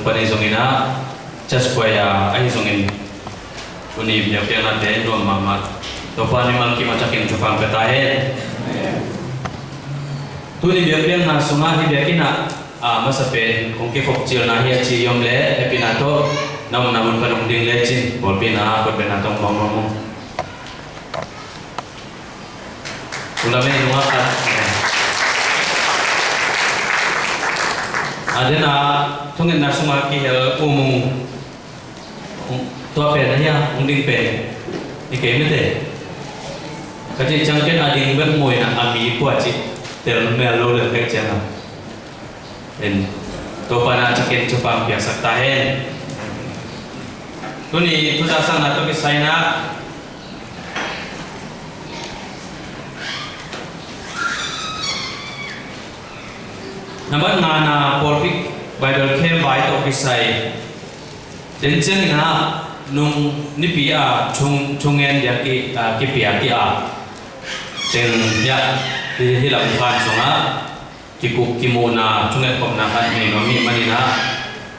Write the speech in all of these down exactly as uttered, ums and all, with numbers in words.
Ahi zongin ah, church choir ahi zongin, tuni biakpiaknate nuam mahmah. Topa mimal kim a thakin thupha pia ta hen. Tuni biakpiakna sungah hih biakinn ah, a masa pen kong kikhop cilna hi a ci i om leh hehpihna tawh na omna mun pan hong ding lecin pawlpi in ah kotbetna tawh hong bawng nuam ung. Ula me nunga khat. A dena thungetna sungah kihel U Mung, tua pen a hia, hong ding pen i kei mite. Ka cih ciang ken a ding bek muina a mi pua cih tel mel lo le pek ciang a. En, Topa na thakin thupha piaksak ta hen. Tuni thuzaksakna tawh kisai in ah, nambat ngana pawlpi Bible camp vai tawh kisai. Den ciangin ah nung nipi a thung, thungen dia ki, a, kipia ki a. Teng ya, hi, hi lam khan sungah kikuk kimuhna thunget khopna khat nei nuam hi manin ah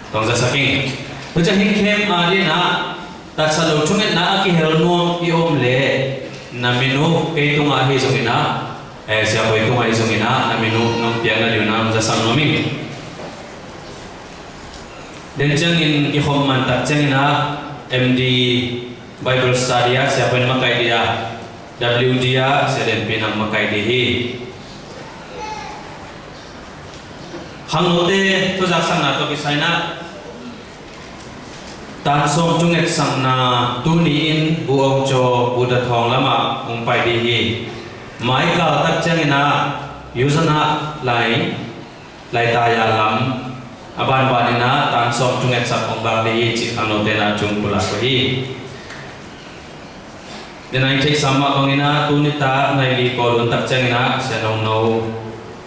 tong zasak ing. Tua ciang hih camp a dingin ah taksa lo thungetna a kihel nuam i om leh na min uh kei tungah hi zongin ah, eh, Sia Koi tungah hi zongin ah na min uh nong piak nading un ah hong zasak nuam ing. Den ciangin kikhop man tak ciangin ah M D Bible study ah Sia Koi in makaih ding a, W D ah Sia Lianpi in hong makaih ding hi. Khangnote thuzaksakna tawh kisai in ah tan sawm thungetsakna tuni-in Bu Aung Kyaw Buddha Thawng lamah hong pai ding hi. Mai kal tak ciangin ah U Zana lai, Laitaya lam a banbanin ah tan sawm thungetsak hong bak ding hi cih khangnote in ah thu pulak uh hi. Dena i theihsa mah bangin ah tuni tak nai li kawl hun tak ciangin ah Sia Nong No,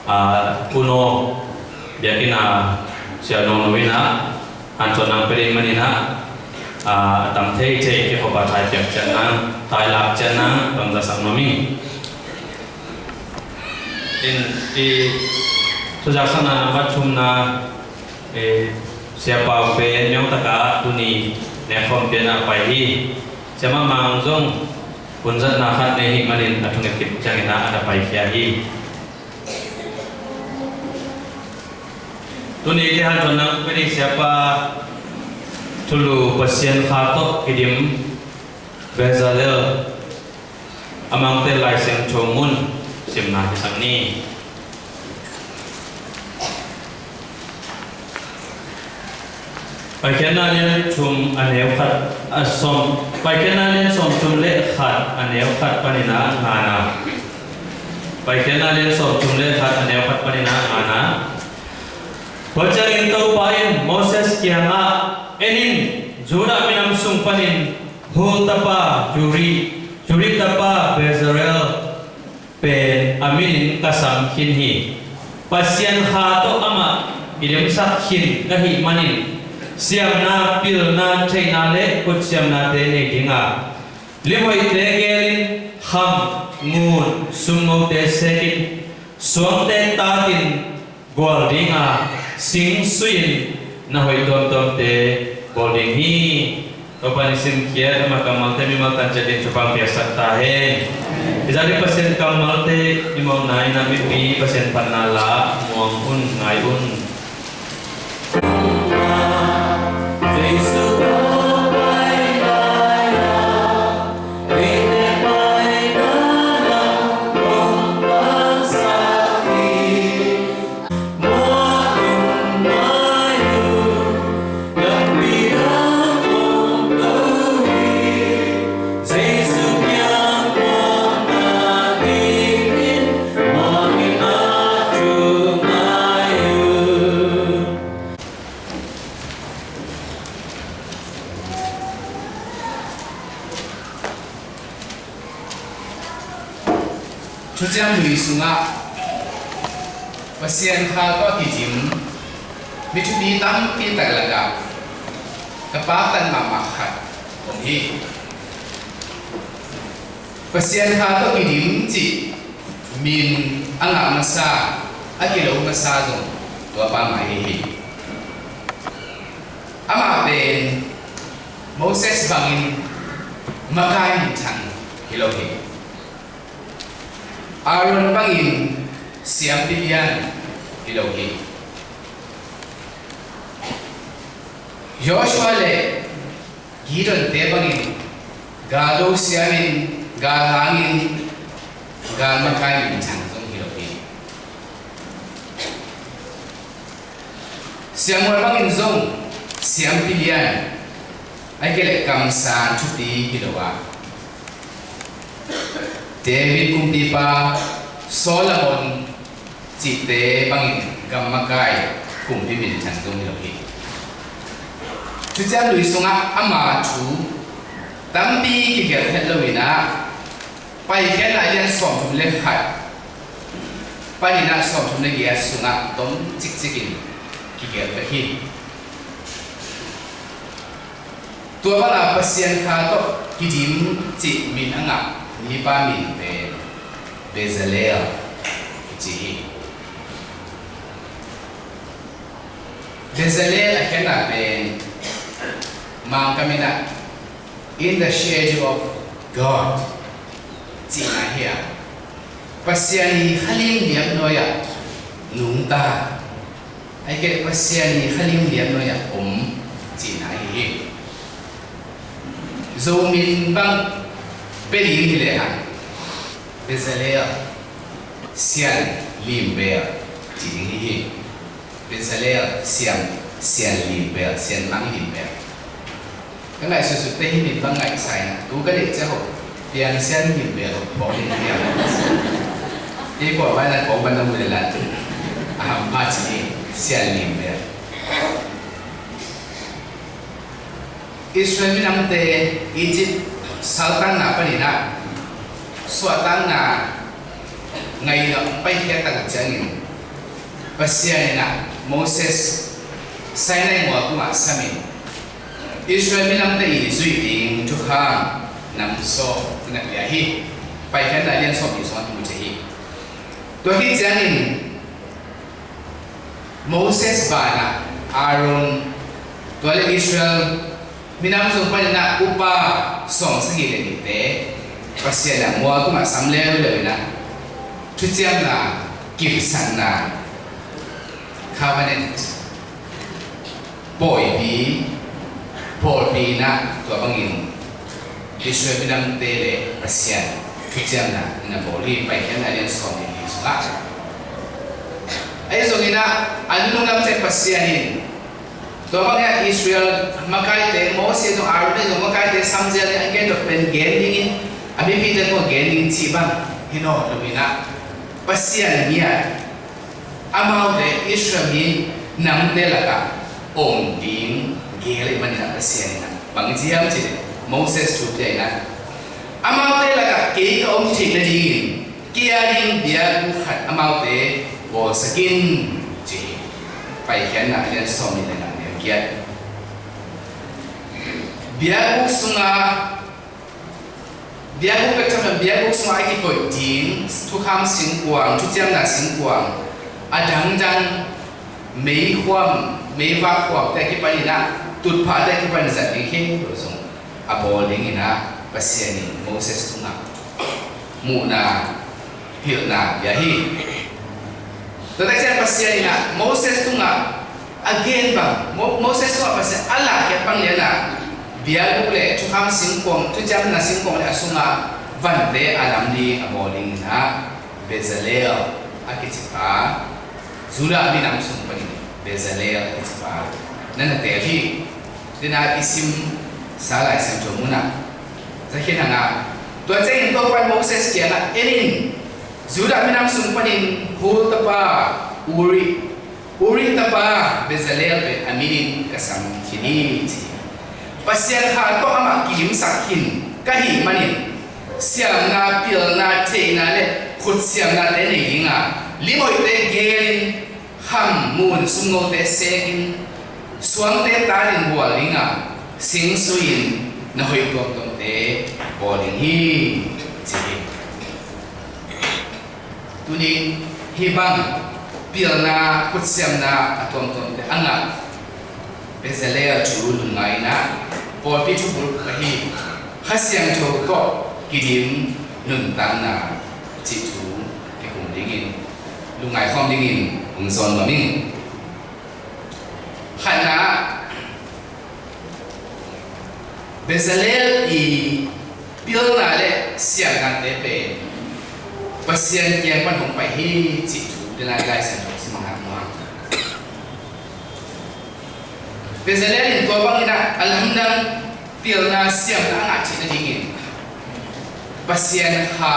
a, U No biakinn ah Sia Nong No in ah hanthotna pia ding manin ah, a, a tam theithei kikhop a thai piak ciat nang, thai lak ciat nang tong zasak nuam ing. In, i thuzaksakna nambat thumna, eh, Sia Pau pen Myaung Taka tuni nekkhawm pian ah pai hi. Sia Mang Mang zong hunzatna khat nei hi manin a thunget khit ciangin ah a na paikhia hi. Tuni te hanthotna kong pia ding Siapa thulu Pasian Kha tawh kidim Bezalel a Mangte Lai Siangtho mun simna hisak ni. Paikhiatna lian thum a neu khat a sawm, Paikhiatna lian sawm thum le khat a neu khat panin ah ngana. Paikhiatna lian sawm thum le khat a neu khat panin ah ngana. Tua ciangin Topa in Moses kiangah, en in, Judah minam sung panin Hur tapa Uri, Uri tapa Bezalel pen a minin ka sam khin hi. Pasian Kha tawh amah kidemsak khin ka hih manin siamna, pilna, theihna le kutsiamnate nei ding a, limhoihte gelin, kham, ngun, sumngote sekin, suangte tatin, gual ding a, sing sui-in na hoih tuamtuamte bawl ding hi. Topa in i simkhiat ama kammalte mimal tan ciatin thupha piaksak ta hen. Hizah ding Pasian kammalte i muanna in a mipi Pasian phatna la muang un, ngai un. Thuciam Lui sungah Pasian Kha tawh kidim mi thupi tampi tak lakah ka paktat mahmah khat om hi. Pasian Kha tawh kidim cih min a ngah masa, a kilo masa zong tua pa mah hi hi. Amah pen Moses bangin makai minthang hi lo hi. Aaron bangin siampi lian hi lo hi. Joshua le Gideon-te bangin galdo siamin, galhangin, galmakai minthang zong hi lo hi. Sia Mual bangin zong siampi lian, ahih kei leh kamsang thupi hi lo a, David kumpipa, Solomon cihte bangin galmakai kumpi minthang zong hi lo hi. Thuciam Lui sungah ama thu tampi kigelh het lo-in ah, Paikhiatna a lian sawmthum le khat panin ah sawmthum le giat sungah tom cikcikin kigelh bek hi. Tua banga Pasian kha tawh kidim cih min a ngah mipa min pen Bezalel kici hi. Bezalel a khiatna pen Mangkam in ah, "In the shadow of God," cihna hi a, Pasian i khalim liam nuai-ah nungta, ahih kei leh Pasian i khalim liam nuai-ah om cihna ahi hi. Zomi bang pia ding hi lehang Bezalel, Sian Lim Bel ci ding hi hi. Bezalel, Sian, Sian Lim Bel, Sian Mang Lim Bel. Ka ngaihsutsut teh hih min bang ngaihsa in ah, tu ka deih ciang ho, Piang Sian Lim Bel ho phawk ding hi a. Kei pawlpi in ah phawk ban na mu leh lan, a hampha ci hi, Sian Lim Bel. Israel minamte Egypt saltanna panin ah suahtakna ngai-in ah paikhiat tak ciangin, Pasian in ah Moses Sinai mual tungah samin, Israel minamte i zuih ding thukham nam sawm na pia hi. Paikhiatna lian sawm nih sungah mu thei hi. Tua hi ciangin Moses banah Aaron, tua le Israel minam sung panin ah upa sawmsagih le nihte Pasian in ah mual tungah sam leuleu in ah, thuciamna, kipsakna, covenant, pawipi, pawlpi in ah tua bangin Israel minamte le Pasian thuciamna na bawl hi. Paikhiatna lian sawm nih sungah. Ahi zongin ah a nunung lam ciang Pasian in tua bangin ah Israel makaite, Moses zong Aaron zong makaite samzel ding a gen dok pen gen dingin, a mipite tungah gen ding cih bang hi nawn lo-in ah, Pasian ngiat amaute Israel mi namte lakah om ding gel ahih manin ah Pasian in ah bang ci hiam cih leh, Moses thu pia in ah, amaute lakah kei ka om theih nadingin kei a ding biakbuk khat amaute bawlsak in, ci hi. Paikhiatna a lian sawm nih le nga, neu giat. Biakbuk sungah, biakbuk pek tham lo, biakbuk sungah a kikoih ding thukham singkuang, thuciamna singkuang a dangdang, meikhuam, meivak khuamte a kipanin ah, tutphahte a kipanin zat ding khempeuh zong a bawl dingin ah Pasian in Moses tungah muhna, pilna pia hi. Tua tak ciang Pasian in ah Moses tungah a gen bang, Mo-, Moses tungah Pasian a lahkhiat bang lian ah, biakbuk le thukham singkuang, thuciamna singkuang le a sungah vante a lam ding a bawl dingin ah, Bezalel a kici pa, Judah minam sung panin Bezalel a kici pa na na teel hi. Tua in ah i simsa Lai Siangtho munah za khin hang a, tua ciangin Topa in Moses kiangah, "En in, Judah minam sung panin Hur tapa Uri, Uri tapa Bezalel pen a minin ka sam khin hi," ci hi. Pasian kha tawh amah kidimsak khin ka hih manin, siamna, pilna, theihna le khutsiamnate nei ding a, lim hoihte gelin, kham mun sumngote sekin, suangte tanin bual ding a, sing sui-in na hoih tuamtuamte bawl ding hi, ci hi. Tuni hih bang pilna, khutsiamna a tuamtuamte a ngah Bezalel thu lungngai in ah pawlpi thubulh ahi Kha Siangtho tawh kidim nuntakna cih thu kikum dingin lungngai khawm dingin hong zawn nuam ing. Khatna, Bezalel i pilna le siamnate pen Pasian kiang pan hong pai hi cih thu te nai Lai Siangtho sim hang muang. Bezalel in tua bangin ah a lamdang pilna siamna a ngah theih nadingin Pasian Kha,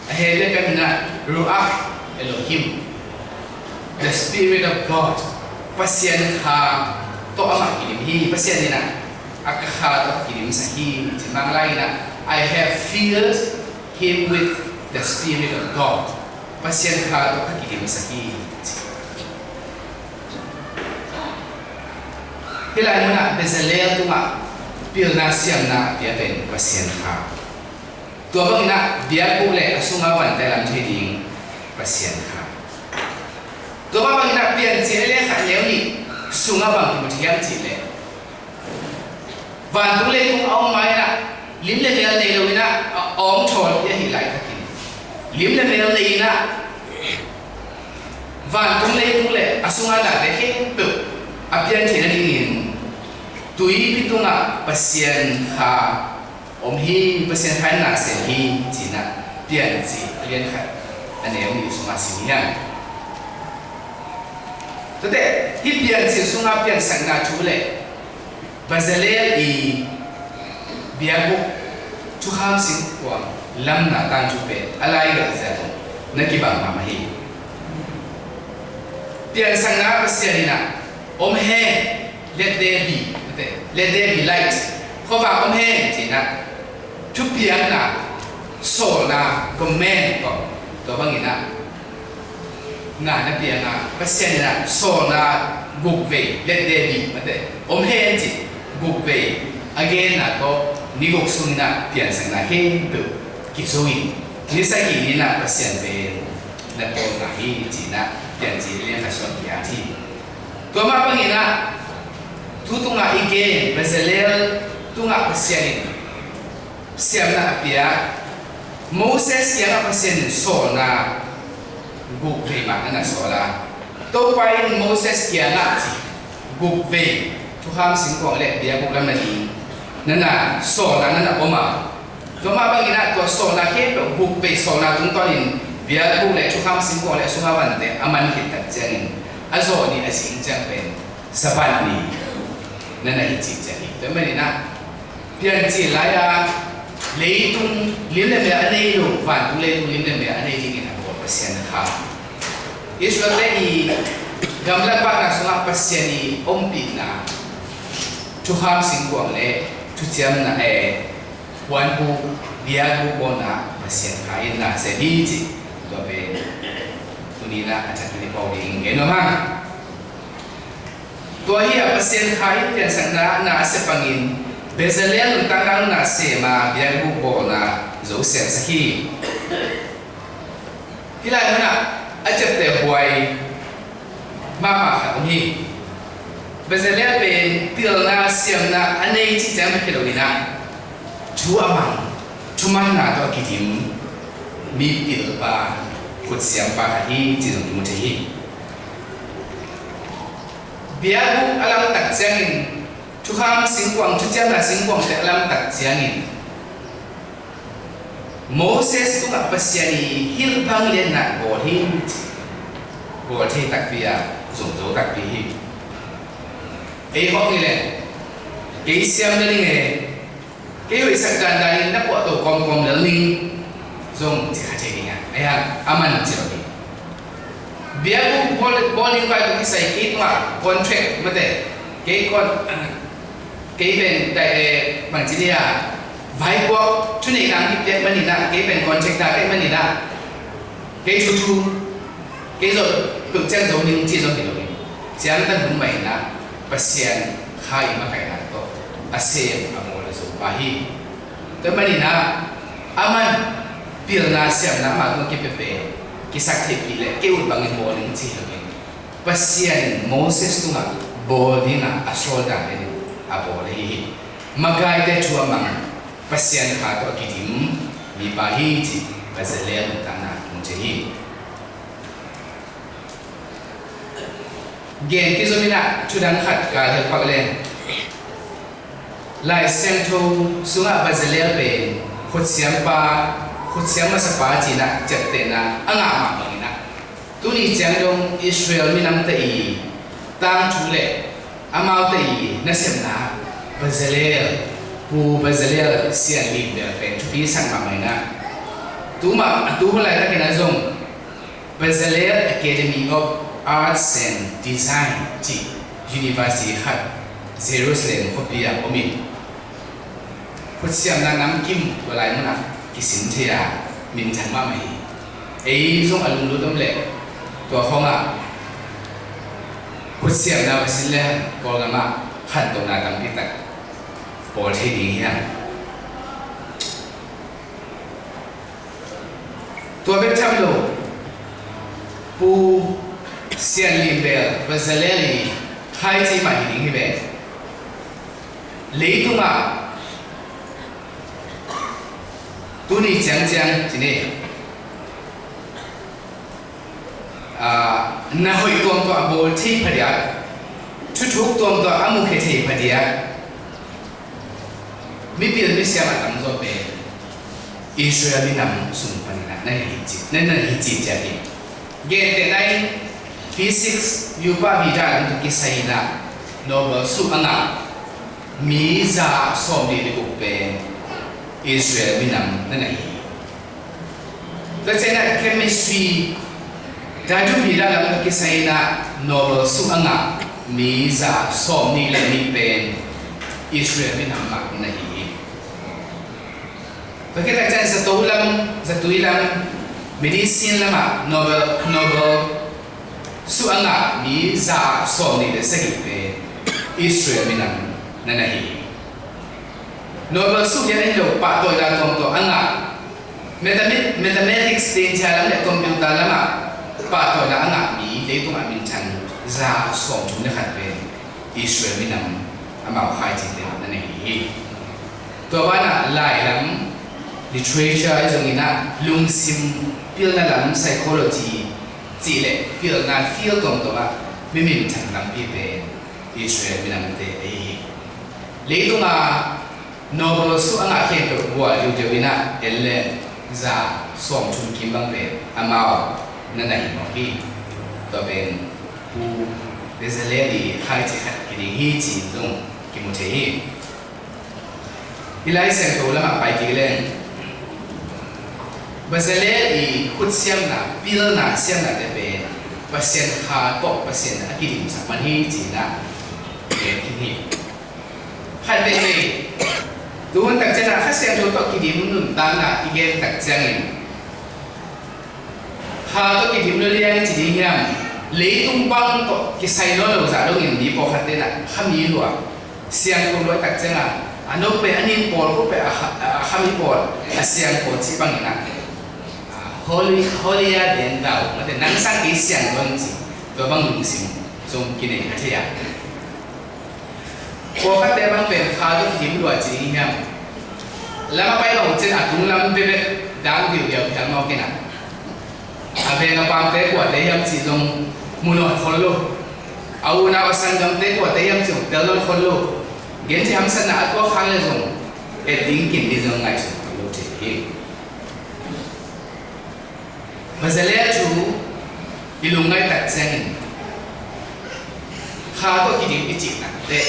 a Hebrew kam in ah Ruach Elohim, the Spirit of God, Pasian Kha tawh amah kidim hi. Pasian in ah a ka kha tawh kidimsak hi. Ci Manglai in ah, "I have filled him with the Spirit of God." Pasian Kha tawh ka kidimsak hi. Hih lai munah Bezalel tungah pilna siamna a pia pen Pasian Kha. Tua bangin ah biakbuk le a sunga vante lam thei ding Pasian Kha. Tua bangin ah Piancil a lian khat a neu nih sungah bang kimu thei hiam cih leh, vantung leitung a om ma-in ah lim le mel nei lo-in ah a awngthawn i ahih laitakin, lim le mel nei-in ah vantung leitung le a sunga nate khempeuh a pian theih nadingin tuipi tungah Pasian Kha om hi, Pasian Kha in na sem hi, ci-in ah Piancil a lian khat a neu nih sungah sim hi hang. Tuate hih Piancil sunga piansakna thu le Bezalel i biakbuk thukham singkuang lamna tangthu pen a lai gah zia tawh na kibang mahmah hi. Piansakna Pasian in ah om hen, let there be, let there be light, khuavak om hen, ci-in ah thupiakna, sawlna, command tawh, tua bangin ah na na piang a, Pasian in ah sawlna gukvei, let there be, mate, om hen ci, gukvei a genna tawh ni guk sungin ah piansakna khempeuh kizo in, ni sagih ni-in ah Pasian pen na tawlnga hi, ci-in ah Piancil a lian khat sungah ki-at hi. Tua mah bangin ah tu tungah i gen Bezalel tungah Pasian in siamna a pia. Moses kiangah Pasian in sawlna gukvei mah na na sawl a, Topa in Moses kiangah ci gukvei thukham singkuang le biakbuk lam nading na na sawlna na na om a, tua mah bangin ah tua sawlna khempeuh gukvei sawlna tungtawnin biakbuk le thukham singkuang le a sunga vante a man khit tak ciangin a zawh ni a zing ciang pen Sabbath ni na na hi cih ciang hi. Tua manin ah Piancil lai-a leitung lim le mel a nei lo, vantung leitung lim le mel a nei dingin a bawl Pasian Kha. Israel-te i gamlat vakna sungah Pasian i ompihna thukham singkuang le thuciamna, eh, puanbuk, biakbuk bawlna Pasian Kha in na sem hi cih tua pen tuni-in ah a thakin i pau ding gen nuam hang. Tua hi a Pasian Kha in piansakna na a sep bangin Bezalel nuntakna na sem a biakbuk bawlna zo siangsak hi. Hih lai munah a ciapteh huai mahmah khat om hi. Bezalel pen pilna siamna a nei cih ciang bek hi lo-in ah thu a mang, thumanna tawh a kidim mipilpa, khutsiampa khat hi cih zong kimu thei hi. Biakbuk a lamtak ciangin, thukham singkuang, thuciamna singkuangte a lamtak ciangin Moses tungah Pasian i hilh bang lianna bawl hi, bawl thei takpi a, zong zo takpi hi. Ei khawng hi leh kei siam na ning e, kei hoihsak dandanin na puahto kawmkawm lel ning zong ci kha thei ding a, ahi hang a man ci lo hi. Biakbuk bawl, bawl ding vai tawh kisai kei tungah contract mate, kei con, kei pen dai, eh, bangci dia, vaipuak thuneihna hong kipiak manin ah, kei pen contractor ka hih manin ah, kei thuthu, kei zo, peuh ciang zo ning ci zong hi lo hi. Ciangtan hun mah in ah Pasian Kha i makaihna tawh a sem a bawl a zo pa hi. Tua manin ah aman pilna siamna amah tungah kipia pen kisak theihpih leh kei ut bangin bawl ning ci hi lo hi. Pasian in Moses tungah bawl dingah a sawl dan in a bawl ahi hi. Makaite thu a mang, Pasian kha tawh a kidim mipa hi cih Bezalel nuntakna mu thei hi. Gen kizom in ah thudang khat ka hel pak leng, Lai Siangtho sungah Bezalel pen khutsiampa, khutsiam masapa ci-in ah ciaptehna a ngah mah bangin ah, tuni ciang dong Israel minamte i tangthu le amaute i nasepna, Bezalel, Pu Bezalel Sianlim Bel pen thupi sak mahmah in ah, tu mah a tu hun laitakin ah zong Bezalel Academy of Arts and Design cih university khat Jerusalem khuapi ah om in, khutsiamna namkim tua lai munah kisin thei a, minthang mahmah hi. Ei zong a lunglut om leh tua khawngah khutsiamna va sin le Kawlgamah khantohna tampi tak bawl thei ding hiam? Tua bek tham lo, Pu Sianlim Bel, Bezalel i khaici mah hi ding hi ve. Leitungah tuni ciangciang ci ni, ah, na hoih tuamtuam a bawl thei phadiak, thuthuk tuamtuam a mukhia thei phadiak, mipil misiam a tamzaw pen Israel minam sung panin ah na hi ci, na, na hi ci ciat hi. Gentehna in physics, Yupa Vida lam tawh kisai in ah Nobel suk a ngah mi za sawmnih le guk pen Israel minam na na hi. Tua ciangin ah chemistry, Dadu Vida lam tawh kisai in ah Nobel suk a ngah mi za sawmnih le nih pen Israel minam mah na hi hi. Tua khit tak ciang zato lam, zatui lam, medicine lamah Nobel, Nobel suk a ngah mi za sawmnih le sagih pen Israel minam na na hi hi. Nobel suk lian ahi lo, pahtawina tuamtuam a ngah, mathematics, tengcia lam le computer lamah pahtawina a ngah mi leitungah minthang za sawmthum le khat pen Israel minam amau khaicite na na hi hi. Tua banah lai lam, literature ahi zongin ah lungsim pilna lam, psychology cih le pilna field tuamtuam ah mi minthang tampi pen Israel minamte ahi hi. Leitungah Nobel suk a ngah khempeuh gual diudiu in ah en leng za sawmthum kim bang pen amau na na hi mawk hi. Tua pen Pu Bezalel i khaici khat hi ding hi ci-in zong kimu thei hi. I Lai Siangtho lamah pai kik leng, Bezalel i khutsiamna, pilna siamnate pen Pasian kha tawh Pasian a kidimsak man hi ci-in ah gen khin hi. Khat veivei, tuhun tak ciangin ah Kha Siangtho tawh kidim nuntakna i gen tak ciangin, kha tawh kidim lo liang i ci ding hiam, leitung bang tawh kisai nawn lo zah dongin mi pawlkhatte in ah kha mi lua, siangtho lua tak ciangin ah, a nop pen a nin pawl, ko pen a kha, a kha mi pawl, a siangpawl cih bangin ah, holy, holier than thou, mate, nang sang kei siang lua ci, tua bang lungsim zong kinei kha thei a. Pawlkhatte bang pen kha tawh kidim lua ci ding hiam? Lam a pai bang uh ciang a tung lam bekbek dang viuviau phial mawk in ah, a veng a paamte kuate hiam cih zong mu nawn khol lo. A unau a sanggamte kuate hiam cih zong tel nawn khol lo. Genthei hamsatna a tuak kha le zong et ding kin ding zong ngaihsun khol lo thei hi. Bezalel thu i lungngaih tak ciangin, kha tawh kidim i cih nak teh,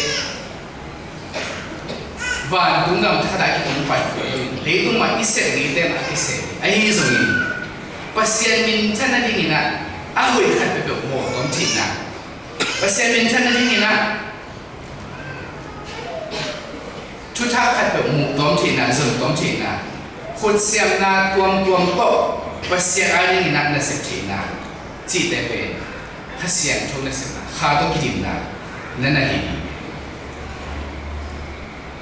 vantung gam thakhat ah kitung pai kul lo in, leitung mah i sep ngei teh mah a kisep hi. Ahi zongin Pasian minthan nadingin ah a hoih khat peuhpeuh mawh tawm theihna, Pasian minthan nadingin ah thuthak khat peuh muh tawm theihna, zon tawm theihna, khutsiamna tuamtuam tawh Pasian adingin ah nasep theihna cihte pen Kha Siangtho nasepna, kha tawh kidimna na na hi hi.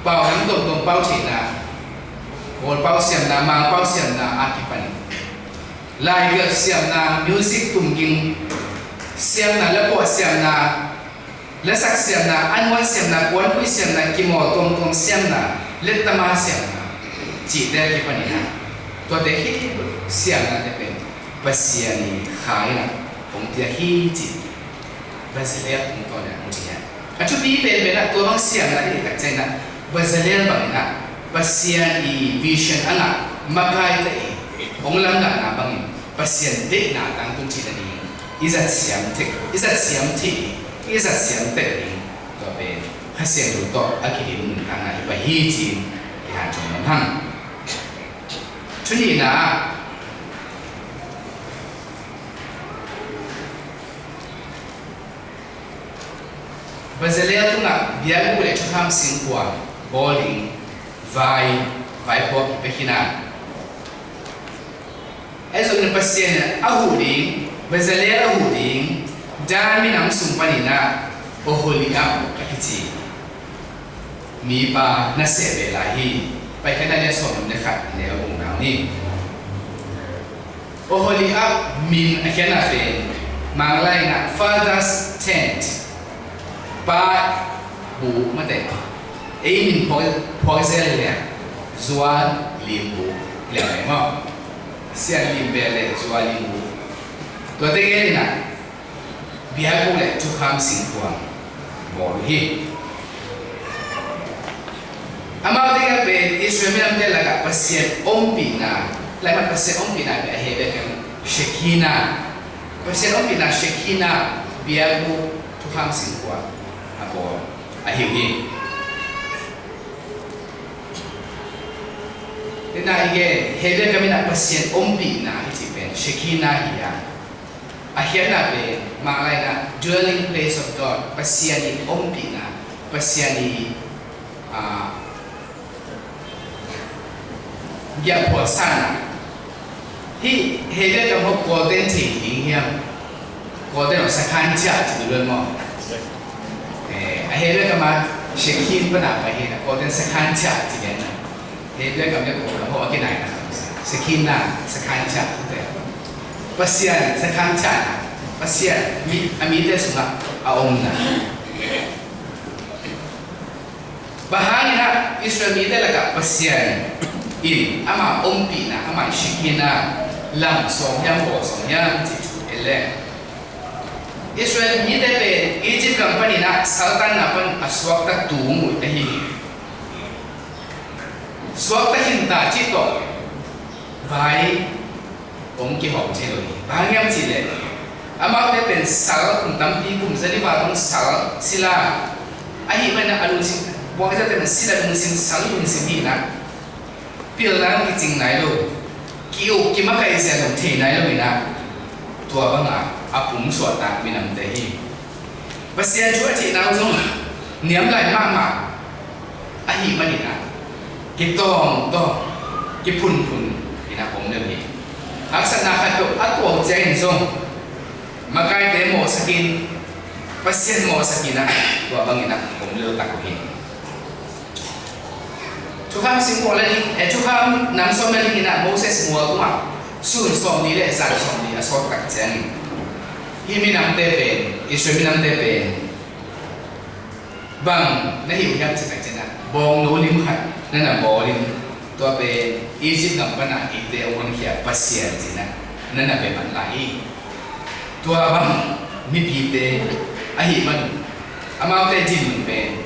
Pau dang tuamtuam pau theihna, Kawlpau siamna, Mangpau siamna a kipanin, laipial siamna, music tumging siamna, lapuah siamna, Lasak siamna, annuan siamna, puanpui siamna, kimawl tuamtuam siamna, lettama siamna cihte a kipanin ah, tuate khit siamnate pen Pasian i Kha in ah hong piak hi cih Bezalel tungtawn in ah mu thei hi. A thupi penpen ah tua bang siamna i deih tak ciangin ah Bezalel bangin ah Pasian i vision a ngah makaite i hong lamdangna bangin Pasian deihna tangtun theih nading i zat siam theih, i zat siam theih, i zat siam theih ding tua pen Kha Siangtho tawh a kidim nuntakna hi pah hi ci-in kihanthawn nuam hang. Thu nihna ah Bezalel tungah biakbuk le thukham singkuang bawl ding vai, vaipuak i pia khin a, ahi zongin Pasian in a huh ding, Bezalel a huh ding Dan minam sung panin ah Oholiab a kici mipa na seh ve lai hi. Paikhiatna lian sawmthum le khat, a neu bung nau ni. Oholiab min a khiatna pen Manglai in ah father's tent, pa bu mate, ei min phuak, phuak zel le zua lim bu le maw, sian lim beh le zua lim bu. Tuate gen in ah biakbuk le thukham singkuang bawl uh hi. Amaute a pen Israel minamte lakah Pasian ompihna, laimat Pasian ompihna pen a Hebrew kam Shekinah, Pasian ompihna Shekinah biakbuk thukham singkuang a bawl ahi uh hi. Tena i gen Hebrew kam in ah Pasian ompihna i cih pen Shekinah hi a, a khiatna pen Manglai in ah dwelling place of God, Pasian i ompihna, Pasian i, ah, giahphual sanna. Hih Hebrew kam hawh Kawlten thei ding hiam? Kawlten hawh sakhan ciah ci ding lua maw? Eh, a Hebrew kam a Shekinah pana pai hi a, Kawlten sakhan ciah ci ding na. Hebrew kam le Kawl kam hawh a kinaina khat. Shekinah, sakhan ciah tute. Pasian sakhan ciahna, Pasian mi, a mite sungah a omna. Bang hangin ah Israel mite lakah Pasian in ama ompihna, ama Shekinah lam sawng hiam, bawl sawng hiam cih thu en leh, Israel mite pen Egypt gam panin ah saltanna pan a suakta tung uh ahi hi. Suakta khin ta cih tawh vai hong kihawm thei lo hi. Bang hang hiam cih leh amaute pen sal kum tampi, kum za li val bang sal sila, ahih manin a lungsim, buang zate pen sila lungsim, sal lungsim hi in ah pilna hong kicing nai lo, ki-uk kimakaih zia lo thei nai lo in ah tua bangah a pumsuahtak minamte hi. Pasian thu a cihna uh zong niam lai mahmah ahih manin ah kitawngtawng, kiphunphun in ah om lel hi. Haksatna khat peuh a tuak ciangin zong makaite mawhsakin, Pasian mawhsakin ah tua bangin ah om lel tak uh hi. Thukham singkuang le ling, eh, thukham nam sawm le ling in ah Moses mual tungah sun sawmli le zan sawmli a sawt tak ciangin hih minamte pen, Israel minamte pen bang na hi uh hiam cih tak ciangin ah bawngno lim khat na na bawl in, tua pen Egypt gam pana eite hong honkhia Pasian ci-in ah na na bia man lai hi. Tua bang mipite ahih man amaute dinmun pen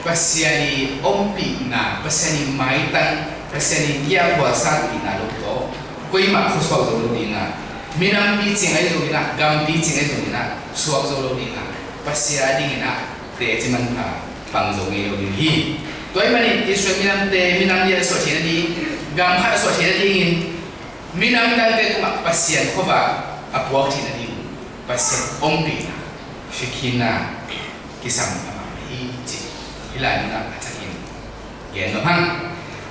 Pasian i ompihna, Pasian i maitang, Pasian i giahphual sanpihna lo tawh koimah khuasuak zo lo ding a, minam picing ahi zongin ah, gam picing ahi zongin ah suak zo lo ding a, Pasian a dingin ah teci manpha pang zo ngei lo ding hi. Tua ahih manin Israel minamte, minam lian suah theih nading, gam khat suah theih nadingin minam dangte tungah Pasian khuavak a puak theih nading Pasian ompihna, Shekinah kisam a mang hi ci. Hih lai munah a thakin gen nuam hang.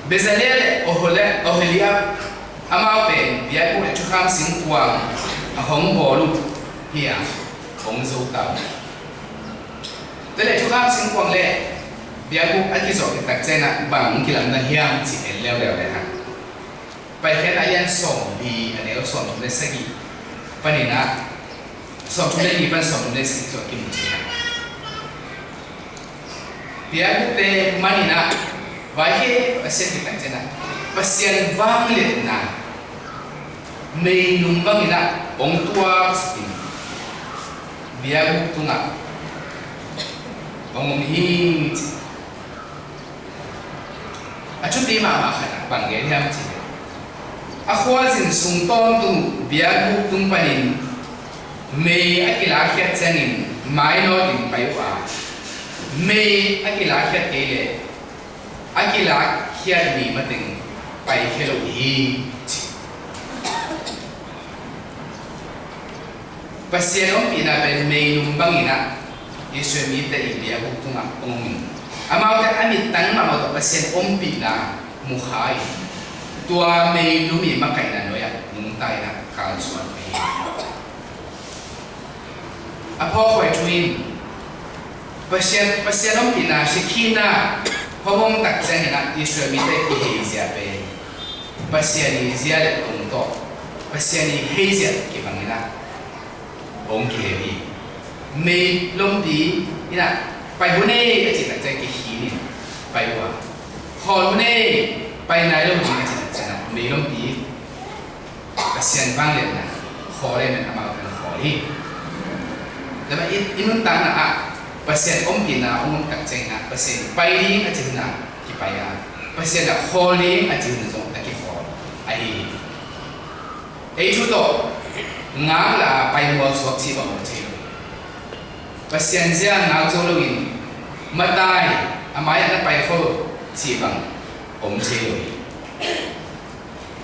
Bezalel le Ohole-, Oholiab, amau pen biakbuk le thukham singkuang a hong bawl uh hi a, hong zo ta uh. Tua le thukham singkuang le biakbuk a kizawh tak ciangin ah bang kilamdang hiam cih en leuleu le hang. Paikhiatna a lian sawmli, a neu sawmthum le sagih panin ah, sawmthum le li pan sawmthum le sagih sung kimu thei hi. Biakbukte manin ah, vai hi, Pasian kitak ciangin ah, Pasian vangliatna meinung bangin ah hong tuaksakin biakbuk tungah hong om hi, ci. A thupi mahmah khat ah bang gen hiam cih leh, a khualzin sung tawntung biakbuk tung panin mei a kilakkhiat ciangin mainawtin pai uh a, mei a kilakkhiat kei leh a kilakkhiat mi mateng paikhia lo hi, ci. Pasian ompihna pen meinung bangin ah Israel mite i biakbuk tungah hong om in, amaute a mittang mahmah tawh Pasian ompihna mu kha in, tua meinung i makaihna nuai-ah nungta in ah kalsuan uh hi. A phawk huai thu in Pasian, Pasian ompihna hong om tak ciangin ah Israel mite kiheizia pen Pasian i zia le tong tawh, Pasian i heizia kibangin ah hong kihei hi. Mei lompi in ah pai hun ei a cih tak ciang kikhin in pai uh a, khawl hun ei, pai nai lo ding a cih tak ciang ah mei lompi Pasian vangliatna khawl ei, men amau pen khawl hi. Tua manin i nuntakna ah Pasian ompihna hong om tak ciangin ah Pasian pai ding a cih hun ah kipai a, Pasian ah khawl ding a cih hun zong a kikhawl ahi hi. Ei thu tawh ngaklah a paimual suak cih bang om thei lo hi. Pasian zia ngak zo loin matai a mai-ah na paikhol cih bang om thei lo hi.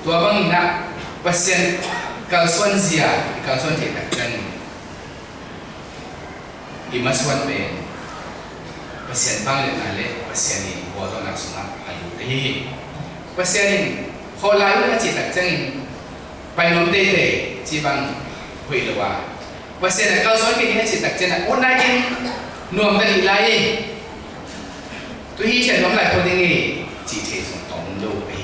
Tua bangin ah Pasian kalsuan zia i kalsuan theih tak ciangin i masuan pen Pasian vangliatna le Pasian i gualzawhna sungah a lut ahi hi. Pasian in khawl lai un a cih tak ciangin pai nuam teitei cih bang hoih lo a, Pasian a kalsuan kei ding a cih tak ciangin a ut nai ding, nuam ta dih lai ei, tu hi thian nuam lai pua ding ei, cih thei zong tawm lo ei.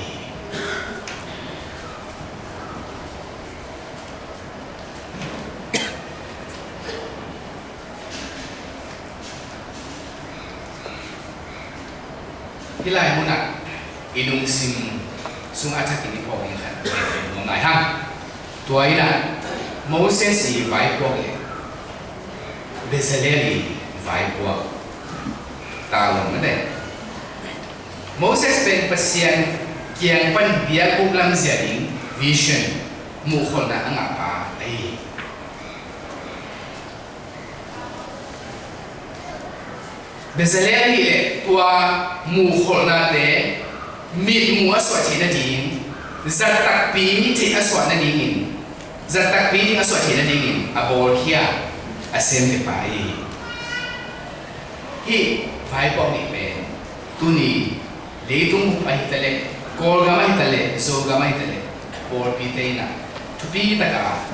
Hih lai munah i lungsim sung a thakin i phawk ding khat nuam lai hang. Tua in ah Moses i vaipuak le Bezalel i vaipuak ta lo mate. Moses pen Pasian kiang pan biakbuk lamzia ding vision, muhkholhna a ngahpa ahi hi. Bezalel ahih leh tua muhkholhnate mitmuh a suah theih nading, zat takpi theih a suah nadingin, zat takpi ding a suah theih nadingin a bawlkhia a semkhia pa ahi hi. Hih vaipuak nih pen tuni leitung bup ahi ta leh, Kawlgam ahi ta leh, Zogam ahi ta leh, pawlpite in ah thupi taka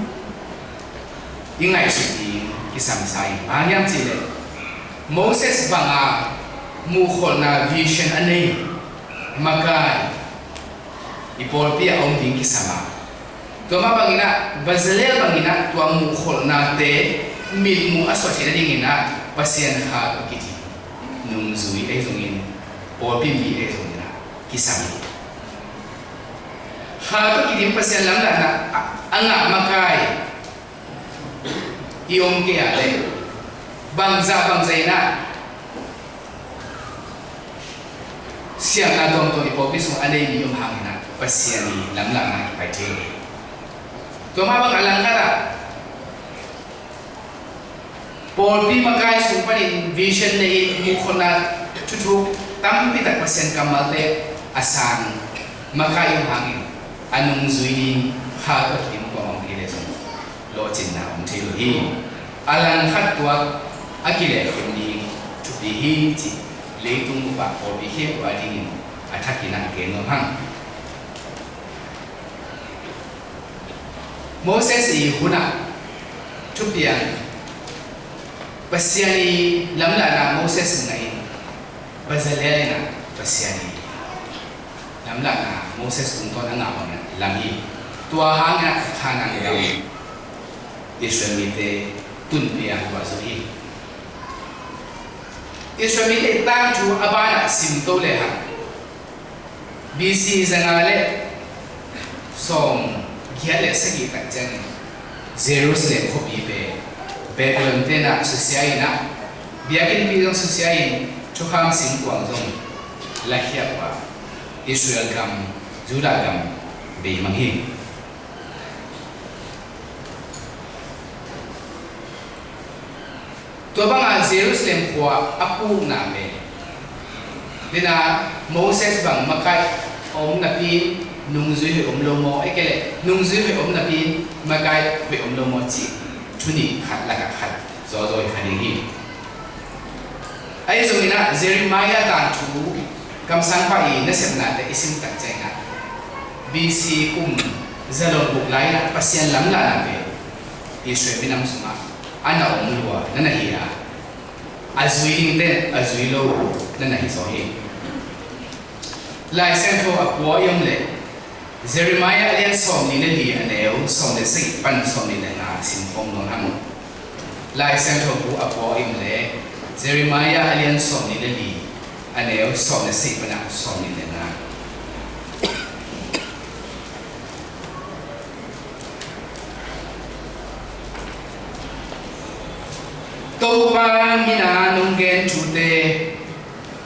i ngaihsut ding kisam sa ing. Bang hang hiam cih leh Moses banga muhkholhna vision a nei makai i pawlpi ah a om ding kisam a, tua mah bangin ah Bezalel bangin ah tua muhkholhnate mitmuh a suah theih nadingin ah Pasian kha tawh kidim nungzui ahi zongin, pawlpi mi ahi zongin ah kisam hi. Kha tawh kidim Pasian lamdanna a, a ngah makai i om kei a leh, bangzah bangzah in ah siamna tuamtuam i pawlpi sung a nei mi om hangin ah Pasian i lamdanna kipai thei hi. Tua mah bang a langkhat ah pawlpi makai sung panin vision nei in muhkholhna thuthuk tampi tak Pasian kammalte a sang makai i om hangin a nungzui ding kha tawh kidim kuamah om kei leh zong lawhcinna om thei lo hi. A langkhat tuak a kilehkhum ding thupi hi cih leitung bup ah pawlpi khempeuh a dingin a thakin ah gen nuam hang. Moses i hunah thupiang Pasian i lamdanna Moses in ngah in, Bezalel in ah Pasian i lamdanna Moses tungtawn a ngah bangin ah lam hi. Tua hangin ah Kanaan gam Israel mite tunpih a tuah zo hi. Israel mite tangthu a banah simto lehang, B C zanga le sawmgiat le sagih tak ciangin Jerusalem khuapi pen Babylon tenah susia in ah, biakinnpi zong susia in, thukham singkuang zong lakhiat uh a, Israel gam, Judah gam beimang hi. Tua banga Jerusalem khua a pukna pen, dena Moses bang makaih om napi in nungzui hoih om lo maw, ei kei leh nungzui hoih om napi in makaih hoih om lo maw cih thu nih khat lakah khat zawzaw hi kha ding hi. Ahi zongin ah Jeremiah tangthu kamsangpa i nasepnate i sim tak ciangin ah B C kum za lawm guk lai-in ah Pasian lamlahna pen Israel minam sungah a na om lua na na hi a, a zui dingte a zui lo na na hi zaw hi. Lai Siangtho a pua i om leh Jeremiah a lian sawmnih le li a neu sawm le sagih pan sawmnih le nga sim khawm nuam hang. Lai Siangtho bu a pua i om leh Jeremiah a lian sawmnih le li a neu sawm le sagih pan a sawmnih le nga. Topa mina nong gen thute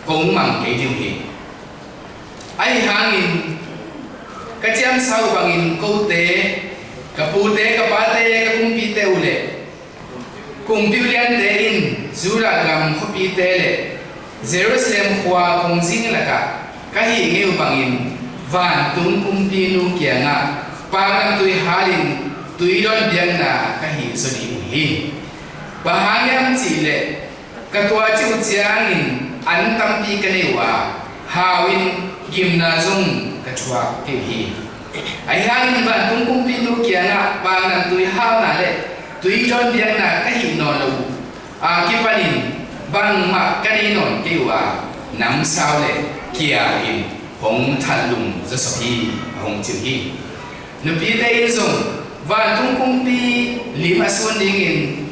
kong mang kei ding uh hi. Ahi hangin ka ciamsa uh bangin kote, ka pute, ka pate, ka kumpite uh le kumpi uliante in Judah gam khuapite le Jerusalem khua kongzing lakah ka hih ngei uh bangin vantung kumpinu kiangah paknamtui halin tuidawn biakna ka hih zaw ding uh hi. Bang hang hiam cih leh ka tuaci uh ciangin an tampi ka nei uh a, hau-in gimna zong ka thuak kei uh hi. Ahi hangin vantung kumpinu kiangah paknamtui halna le tuidawn biakna ka hih nawn lo uh a kipanin bangmah ka nei nawn kei uh a, namsau le kial in hong thahlum zawsop hi, a hong ci uh hi. Nupite in zong vantung kumpi lim a sun dingin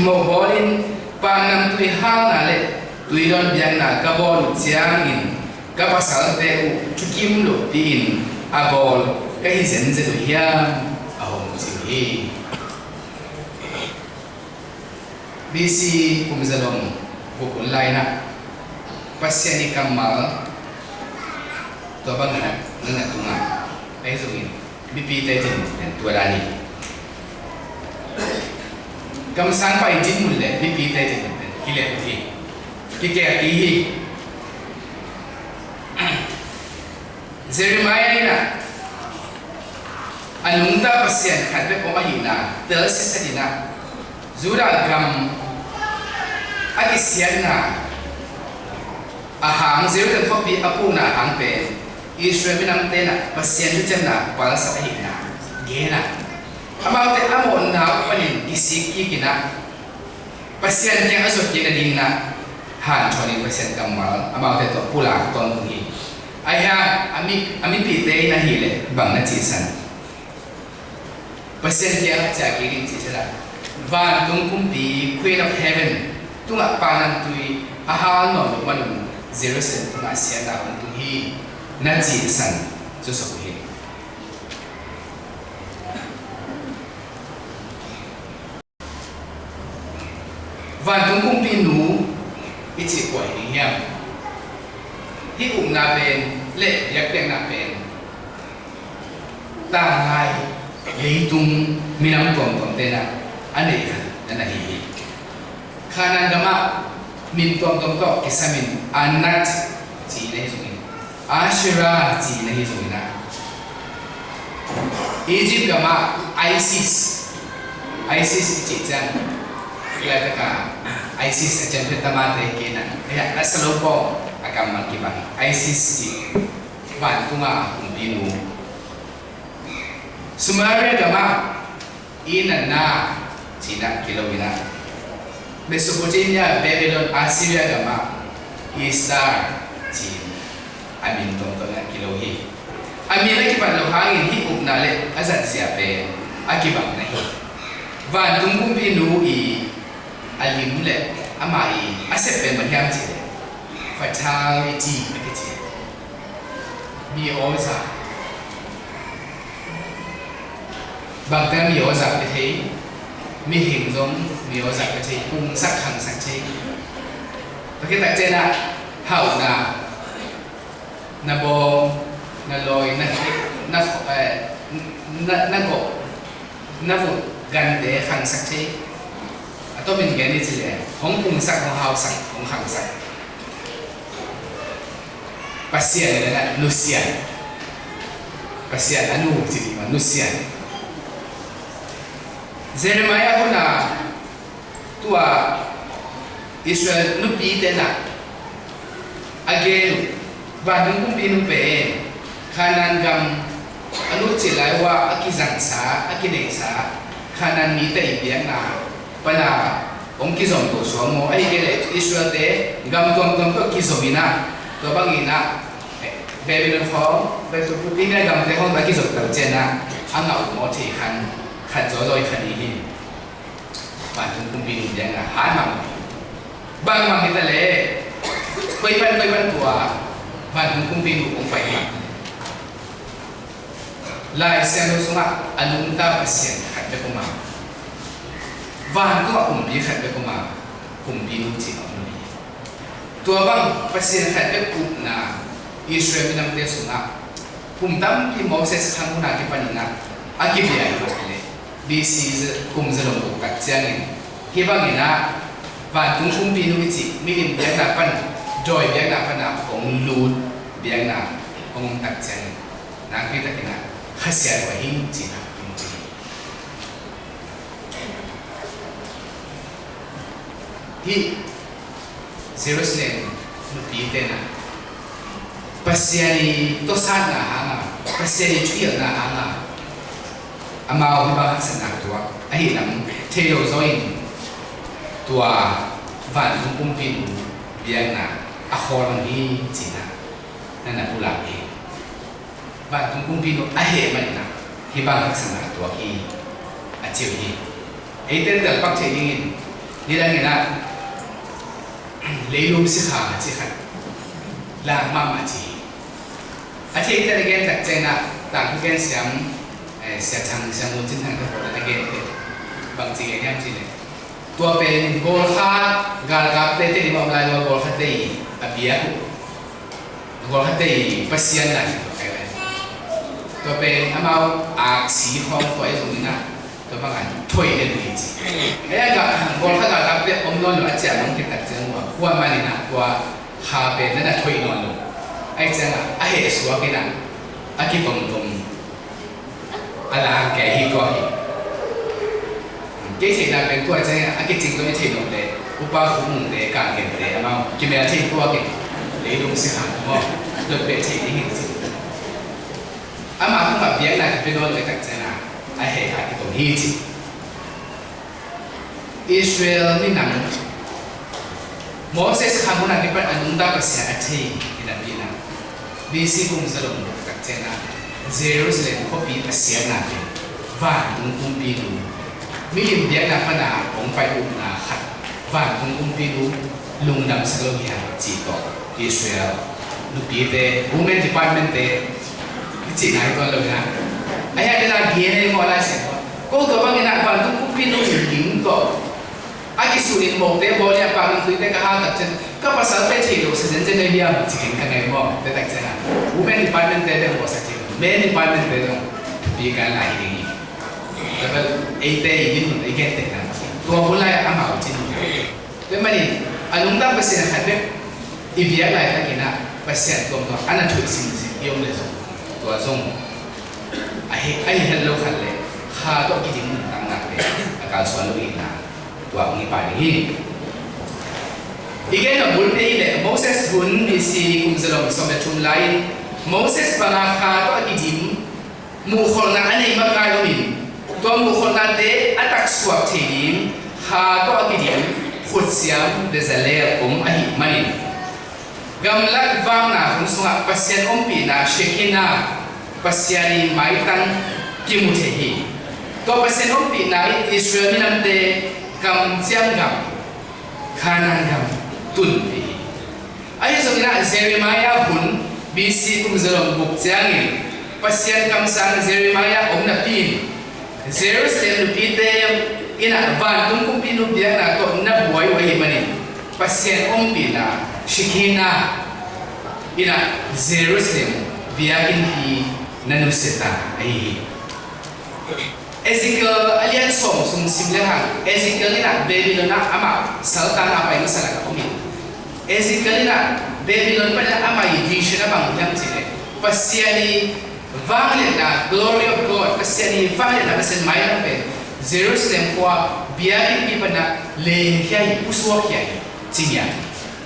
mohbawlin paknamtui halna le tuidawn biakna ka bawl uh ciangin ka pasalte uh thukim lohpi-in a bawl ka hi zenzen uh hiam, a hong ci uh hi. B C kum za lawm guk hun lai-in ah Pasian i kammal tua bangin ah na na tung a, ahi zongin mipite dinmun pen tua dan hi. Kamsangpa i dinmun le mipite dinmun pen kileh uh hi, kikek kik hi. Jeremiah in ah a nungta Pasian khat bek om ahihna tel sisan in ah Judah gam a kisiatna a hang, Jerusalem khuapi a pukna a hang pen Israel minamte in ah Pasian thuciamna palsak ahihna gen a, amaute a mawhna uh panin kisik kik in ah Pasian kiang a zuat kik nadingin ah hanthawn in Pasian kammal amaute tawh pulak tawntung hi. Ahi hang a mi, a mipite in ahih leh bang na cihsan? Pasian kiang a ciah kik ding cih ciangin ah vantung kumpi, Queen of Heaven tungah paknamtui a hal nawn loh manun Jerusalem tungah siatna hong tung hi, na cihsan zawsop uh hi. Vantung kumpinu i cih kua hi ding hiam? Hih upna pen le biakpiakna pen tanglai leitung minam tuamtuamte in ah a neih khat na na hi hi. Kanaan gamah min tuamtuam tawh kisamin Anat ci na hi zongin, Asherah ci na hi zongin ah, Egypt gamah Isis, Isis i cih ciang laitak a ISIS a champion tamate kei na, a sa lo pawh a kammal kibang ISIS cih vantunga kumpinu. Sumeria gamah Inanna ci-in ah kilo in ah, Mesopotamia, Babylon, Assyria gamah Ishtar ci-in a min tuamtuam in ah kilo hi. A min a kipan loh hangin hih upna le a zatzia pen a kibang na hi. Vantung kumpinu i a lim le Amah i a sep pen bang hiam cih leh fatality a kici. Mi aw zah. Bangte mi aw zah pia thei, mihing zong mi aw zah pia thei, pungsak khangsak thei. Tua khit tak ciangin ah hauhna, na bawm, na lawi, na, na, eh, na, na gawh, na vut gante khangsak thei. A tomin gen i cih leh hong pungsak, hong hausak, hong khangsak. Pasian i leh nusian. Pasian a nu ci ding mah, nusian. Jeremiah hun ah tua Israel nupite na a gen uh, vantung kumpinu pen Kanaan gam a lut cil lai uh a kizangsa, a kineihsa Kanaan mite i biakna pana hong kizom to suak maw, ahih kei leh Israelte gam tuamtuam tawh kizom in ah, tua bangin ah, eh, Babylon khawng, Mesopotamia gamte khawng tawh a kizom to ciangin ah a ngah uh maw thei khan, khat zawzaw i khan i hi. Vantung kumpinu biakna han mah. Bangmah hi ta leh, koi pan koi pan tua vantung kumpinu hong pai mah. Lai Siangtho sungah a nungta Pasian khat bek om a, vantungah kumpi khat bek om a, kumpinu cih a om lo hi. Tua bang Pasian khat bek upna Israel minamte sungah kum tampi Moses khang hun a kipanin ah a kibia hi mah leh, B C kum zalom buk tak ciangin hih bangin ah vantung kumpinu i cih milim biakna pan dawi biakna pana hong lut biakna hong om tak ciangin, nakpi takin ah khasiat uh ahi cih na hong ci hi. Hih Jerusalem nupite na Pasian i tawsatna hanga, Pasian i thuhilhna hanga, amau hih bang haksatna tuak ahih lam thei lo zaw in, tua vantung kumpinu biakna a khawl hong hi cih na na na pulak hi. Vantung kumpinu a heh manin ah hih bang haksatna tuak hi, a ci uh hi. Eite telpak theih dingin nidangin ah leilung sikha a ci khat lak mahmah ci hi. A theite na gen tak ciangin ah tangthu gen siam, eh, Sia Thang, Sia Ngun Cin Thang te pawl na gen te bang ci gen hiam cih leh, tua pen Gawlkha galkapte te ding a om lai lo, Gawlkhate i a biak uh, Gawlkhate i pasian lai hi tua kai lai. Tua pen amau aksi khawng tua i zong in ah, tua bangah thoih den uh hi ci. Ei a ga, Gawlkha galkapte om nawn lo a ciah mang khit tak ciang uh a, kuaman in ah tua kha pen na na thoih nawn lo. Ahih ciangah a heh suak in ah a kitomtom a lang kei hi tua hi. Kei theihna pen tua ciang a kicing tua i theih nop leh Upa Khum Mungte, Kang Gente amau kimel thei tua kei, leilung sikha maw, lot beh thei ding hi ci. Amah tungah biakna kipia nawn lo i tak ciang a, a heh a kitom hi ci. Israel minam Moses khang hun a kipan a nungta Pasian a thei hi napi in ah, B C kum zalom buk tak ciang a Jerusalem khuapi a siatna pen vantung kumpinu, milim biakna pana hong pai upna khat, vantung kumpinu lungdamsak lo hi hang cih tawh Israel nupite, women department te i cihna hi tuan lo hi hang. A hiah dena G N A maw, Lai Siangtho ko tua bangin ah vantung kumpinu in ding tawh a kisunin mawkte bawl in a paknamtuite ka hal tak ciang ka pasalte theih loh sa zenzen ei hiam ci keng ka ngei maw, te tak ciang a women department te bek mawhsak thei lo, men department te zong pi kan lai hi ding hi. Tua bel eite i dinmun ei gentehna tua hun lai-ah amau cin hi. Tua manin a nungta Pasian khat bek i biak laitakin ah Pasian tuamtuam a na thuih simsim i om le zong, tua zong a hi, a hi het lo khat le kha tawh kiding nuntakna pen a kalsuan lo ihna tua hong hi pah ding hi. I gen a bulpi hi leh Moses hun B C kum zalom sawm le thum lai-in Moses banga kha tawh a kidim muhkholhna a nei makai om in, tua muhkholhnate a taksuak thei ding kha tawh a kidim khutsiam Bezalel om ahih manin, gamlak vakna hun sungah Pasian ompihna Shekinah, Pasian i maitang kimu thei hi. Tua Pasian ompihna in Israel minamte kamciam gam, Kanaan gam tun hi. Ahi zongin ah Jeremiah hun B C kum zalom buk ciangin Pasian kamsang Jeremiah om napi in Jerusalem nupite in ah vantung kumpi nu biakna tawh na buai uh ahih manin Pasian ompihna Shekinah in ah Jerusalem biakinnpi na nusia ta ahi hi. Ezekiel a lian sawm sung sim le hang Ezekiel in ah Babylon ah amah saltang a pai masa lakah om in Ezekiel in ah Babylon panin ah amah i vision a bang hiam cih leh Pasian i vangliatna, glory of God, Pasian i vangliatna, Pasian mailam pen Jerusalem khua biakinnpi panin ah lengkhia hi, pusuakkhia hi ci ngiat hi.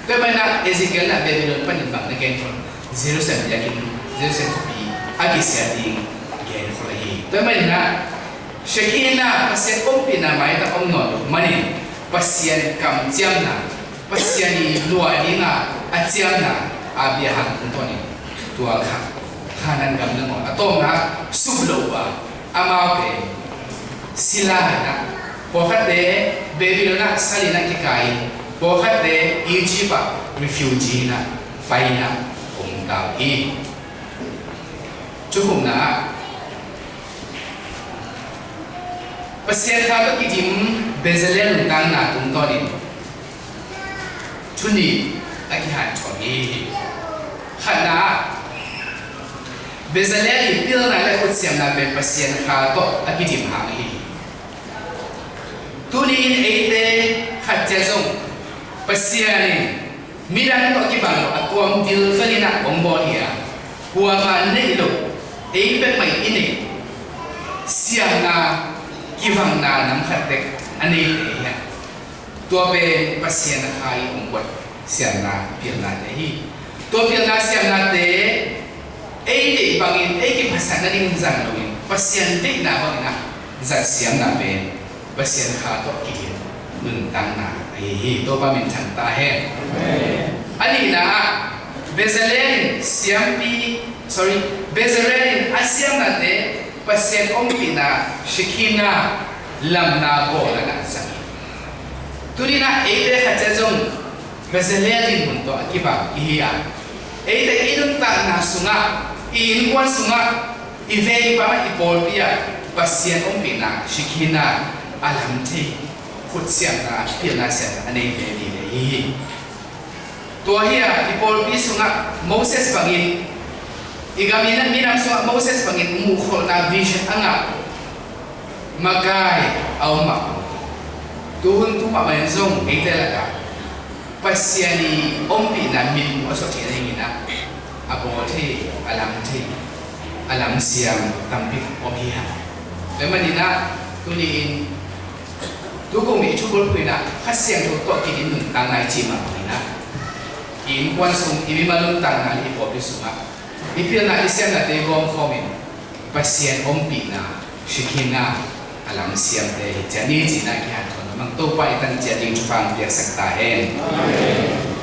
Tua manin ah Ezekiel in ah Babylon panin bang na genkhol, Jerusalem biakinn, Jerusalem khuapi a kisia ding genkhol ahi hi. Tua manin ah Shekinah, Pasian ompihna mailam om nawn loh manin Pasian kamciamna, Pasian i luah dinga a ciamna a bia hang tungtawnin tua kha Kanaan gam nangawn a tawpna suk lo uh a, amau pen sila in ah, pawlkhatte Babylon ah sal in ah kikai in, pawlkhatte Egypt ah refugee in ah pai in ah om ta uh hi. Thukhupna ah Pasian kha tawh kidim Bezalel nuntakna tungtawnin thu nih a kihanthawn hi. Khatna ah Bezalel i pilna le khutsiamna pen Pasian kha tawh a kidim hang hi. Tuni in eite khat ciat zong Pasian in midang tawh kibang lo a tuam dilvel in ah hong bawl hi a, kuamah neih lo, ei bek mah i neih siamna, kivangna nam khat bek a neite hi a, tua pen Pasian kha i hong buat siamna, pilnate hi. Tua pilna siamnate ei deih bangin ei kiphasak nading zang loin Pasian deihna bangin ah zat siamna pen Pasian kha tawh kidim nuntakna ahi hi. Topa min thang ta hen. A nihna ah Bezalel in siampi, sorry, Bezalel in a siamnate Pasian ompihna Shekinah lamna bawl a na zang hi. Tuni in ah eite khat ciat zong Bezalel dinmun tawh a kibang i hi a, eite i nuntakna sungah, i innkuan sungah, i vei i pam ah, i pawlpi ah Pasian ompihna Shekinah a lam thei, khutsiamna, pilna siamna a nei ve vive i hi hi. Tua hi a, i pawlpi sungah Moses bangin, i gam i minam sungah Moses bangin muhkholhna, vision a ngah makai a om mah. Tuhun tu mahmah in zong eite lakah Pasian i ompihna mitmuh a suak theih nadingin ah a bawl thei, a lam thei, a lamsiam tampi om hi hang. Tua manin ah tuni in tukum i thubulphuh in ah Kha Siangtho tawh kidim nuntakna i cih mah bangin ah i innkuan sung, i mimal nuntakna le i pawlpi sungah i pilna, i siamnate gawmkhawm in Pasian ompihna Shekinah a lamsiamte hi ciat ni cihna kihanthawn mah. Topa i tan ciat ding thupha hong piaksak ta hen. Amen.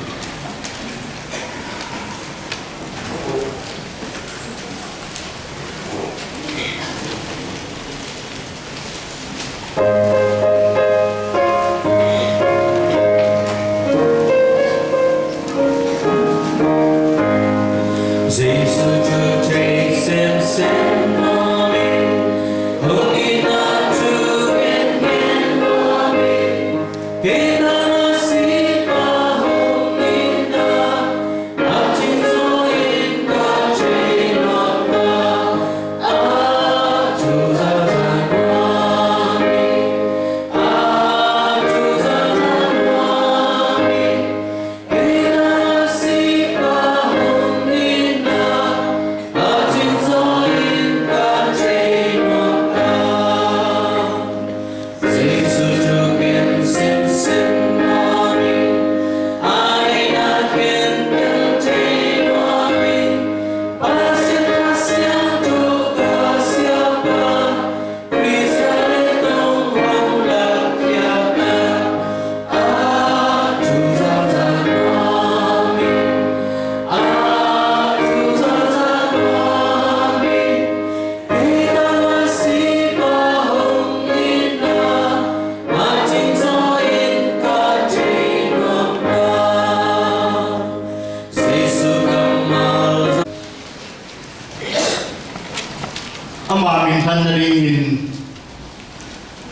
Nadingin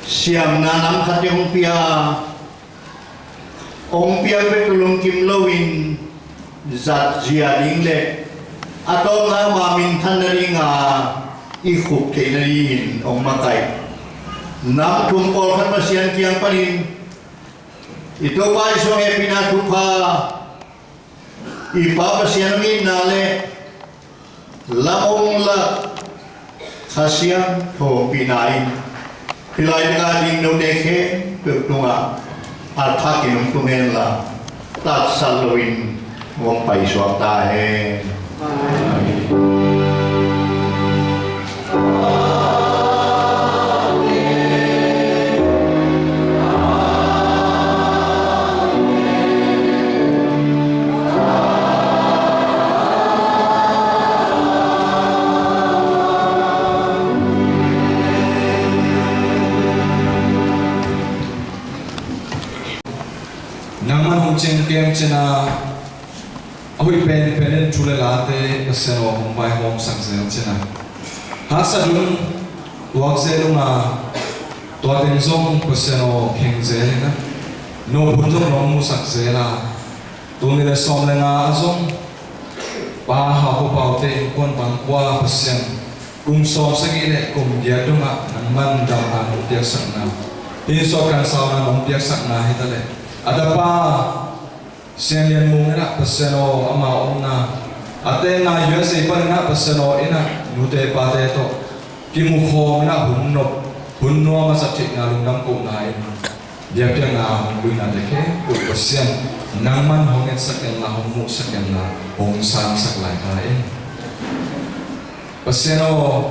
siamna nam khat hong pia, hong pia bek lungkim loin zatzia ding le a tawpna ama minthan nadinga i khup theih nadingin hong makaih nam thum pawlkhat Pasian kiang panin i Topa i sung hehpihna thupha, i Pa Pasian hong itna le lam hong lak Kha Siangtho hong pihna in hih lai taka ding note khempeuh tungah a thakin hong tung henla, tatsat loin hong paisuak ta hen. Nangman hong cingkem cina a hoih penpen in thu le late Pasian aw hong vaihawmsak zel cina. Haksat un, tuak zel unga, tua teng zong Pasian aw kheng zel ina, no hun zong nong musak zel a, tul nih le sawm le nga a zong Pa Hau Kua Paute innkuan bangkua Pasian kum sawm sagih le kum giat dongah nangman damna nong piaksakna, inn sawt kan sauna nong piaksakna hi ta le, a tapa Sian Lian Mung inah Pasian aw ama omna, a tenna U S A pan inah Pasian aw inah nute pate tawh kimukhawm inah hun nop hun nuam a zat theihna lungdam kohna in biakpiakna hong luinate khempeuh Pasian nangman hong etsak inla, hong muhsak inla, hong sangsak lai ta in. Pasian aw,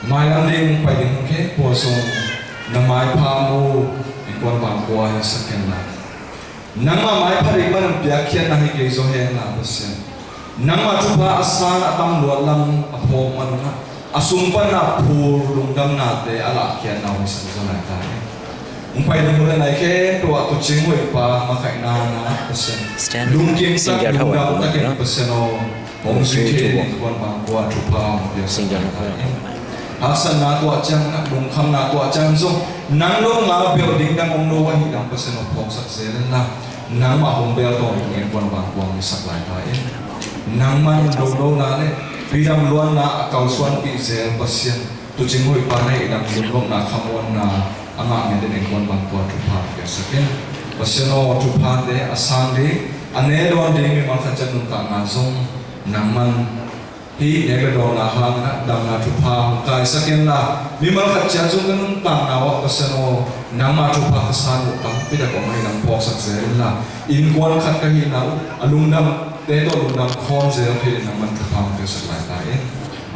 mailam ding pai ding khempeuh sung na maipha mu innkuan bangkua hi sak inla, nangmah maipha ding pan hong piakkhiatna hi kei zaw henla Pasian, nangmah thupha a san a tam luat lam a phawk man unah a sung panna phur lungdamnate a lahkhiatna hong sak zaw lai ta in. Hong pai ding hun le nai khempeuh ah tuucing hoih pa makaihna na Pasian lungkim tak lungdam takin Pasian aw hong zui thei ding innkuan bangkua thupha hong piasak lai ta in. Haksatna tuah ciang, lungkhamna tuah ciang zong nang lo nga bel ding dang om lo ahih dang Pasian aw phawksak zel inla, nangmah hong bel tawntung innkuan bangkua hong sak lai ta in. Nangman lungnopna le tuidam luanna a kalsuanpih zel Pasian, tuucing hoih pa na hih dang lungnopna khamuanna a ngah ngiat in innkuan bangkua thupha piaksak in. Pasian aw, thuphate a sang ding, a ne dawn ding mimal khat ciat nuntakna zong nangman hih nek le dawnna hangin ah damna thupha hong kaisak inla, mimal khat ciat zong ka nuntakna uh ah Pasian aw, nangma thupha ka san uh tampi tak om ahih dang phawksak zel inla, innkuan khat ka hihna uh a lungdamte tawh lungdam khawm zel thei in nangman thupha hong piaksak lai ta in.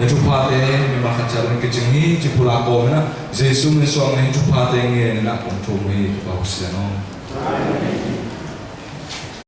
Na thuphate mimal khat ciat zong kicing hi ci phulak kawm inah Jesu min suang na hih thuphate ngen inah kong thum hi, Topa Pasian aw.